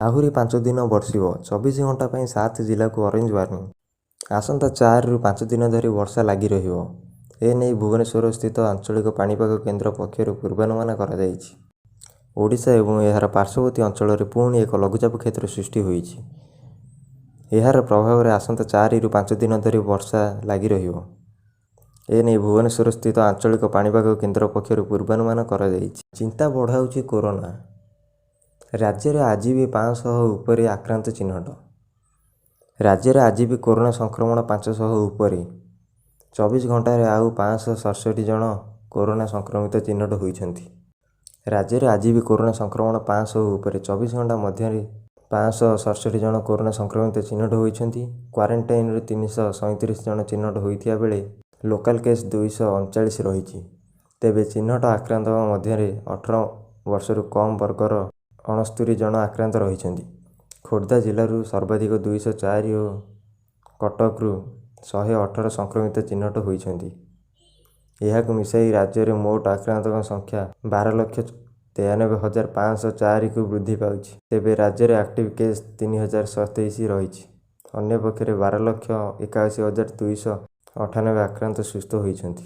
ଆହୁରି 5 ଦିନ ବର୍ଷିବ, 24 ଘଣ୍ଟା ପାଇଁ ସାତ ଜିଲ୍ଲାକୁ ଅରେଞ୍ଜ ୱାର୍ଣ୍ଣିଂ। ଆସନ୍ତା 4ରୁ 5 ଦିନ ଧରି ବର୍ଷା ଲାଗି ରହିବ। ଏନେଇ ଭୁବନେଶ୍ୱରସ୍ଥିତ ଆଞ୍ଚଳିକ ପାଣିପାଗ କେନ୍ଦ୍ର ପକ୍ଷରୁ ପୂର୍ବାନୁମାନ କରାଯାଇଛି। ଓଡ଼ିଶା ଏବଂ ଏହାର ପାର୍ଶ୍ୱବର୍ତ୍ତୀ ଅଞ୍ଚଳରେ ପୁଣି ଏକ ଲଘୁଚାପ କ୍ଷେତ୍ର ସୃଷ୍ଟି ହୋଇଛି। ଏହାର ପ୍ରଭାବରେ ଆସନ୍ତା 4ରୁ 5 ଦିନ ଧରି ବର୍ଷା ଲାଗି ରହିବ। ଏନେଇ ଭୁବନେଶ୍ୱରସ୍ଥିତ ଆଞ୍ଚଳିକ ପାଣିପାଗ କେନ୍ଦ୍ର ପକ୍ଷରୁ ପୂର୍ବାନୁମାନ କରାଯାଇଛି। ଚିନ୍ତା ବଢ଼ାଉଛି କରୋନା। ରାଜ୍ୟରେ ଆଜି ବି 500 ଉପରେ ଆକ୍ରାନ୍ତ ଚିହ୍ନଟ। ରାଜ୍ୟରେ ଆଜି ବି କରୋନା ସଂକ୍ରମଣ 500 ଉପରେ। 24 ଘଣ୍ଟାରେ ଆଉ 567 ଜଣ କରୋନା ସଂକ୍ରମିତ ଚିହ୍ନଟ ହୋଇଛନ୍ତି। ରାଜ୍ୟରେ ଆଜି ବି କରୋନା ସଂକ୍ରମଣ 500 ଉପରେ। 24 ଘଣ୍ଟା ମଧ୍ୟରେ 567 ଜଣ କରୋନା ସଂକ୍ରମିତ ଚିହ୍ନଟ ହୋଇଛନ୍ତି। କ୍ୱାରେଣ୍ଟାଇନରୁ 337 ଜଣ ଚିହ୍ନଟ ହୋଇଥିବା ବେଳେ ଲୋକାଲ କେସ୍ 239 ରହିଛି। ତେବେ ଚିହ୍ନଟ ଆକ୍ରାନ୍ତଙ୍କ ମଧ୍ୟରେ 18 ବର୍ଷରୁ କମ୍ ବର୍ଗର 69 ଜଣ ଆକ୍ରାନ୍ତ ରହିଛନ୍ତି। ଖୋର୍ଦ୍ଧା ଜିଲ୍ଲାରୁ ସର୍ବାଧିକ 204 ଓ କଟକରୁ 118 ସଂକ୍ରମିତ ଚିହ୍ନଟ ହୋଇଛନ୍ତି। ଏହାକୁ ମିଶାଇ ରାଜ୍ୟରେ ମୋଟ ଆକ୍ରାନ୍ତଙ୍କ ସଂଖ୍ୟା 12,93,504କୁ ବୃଦ୍ଧି ପାଇଛି। ତେବେ ରାଜ୍ୟରେ ଆକ୍ଟିଭ କେସ୍ 3027 ରହିଛି। ଅନ୍ୟପକ୍ଷରେ 12,81,298 ଆକ୍ରାନ୍ତ ସୁସ୍ଥ ହୋଇଛନ୍ତି।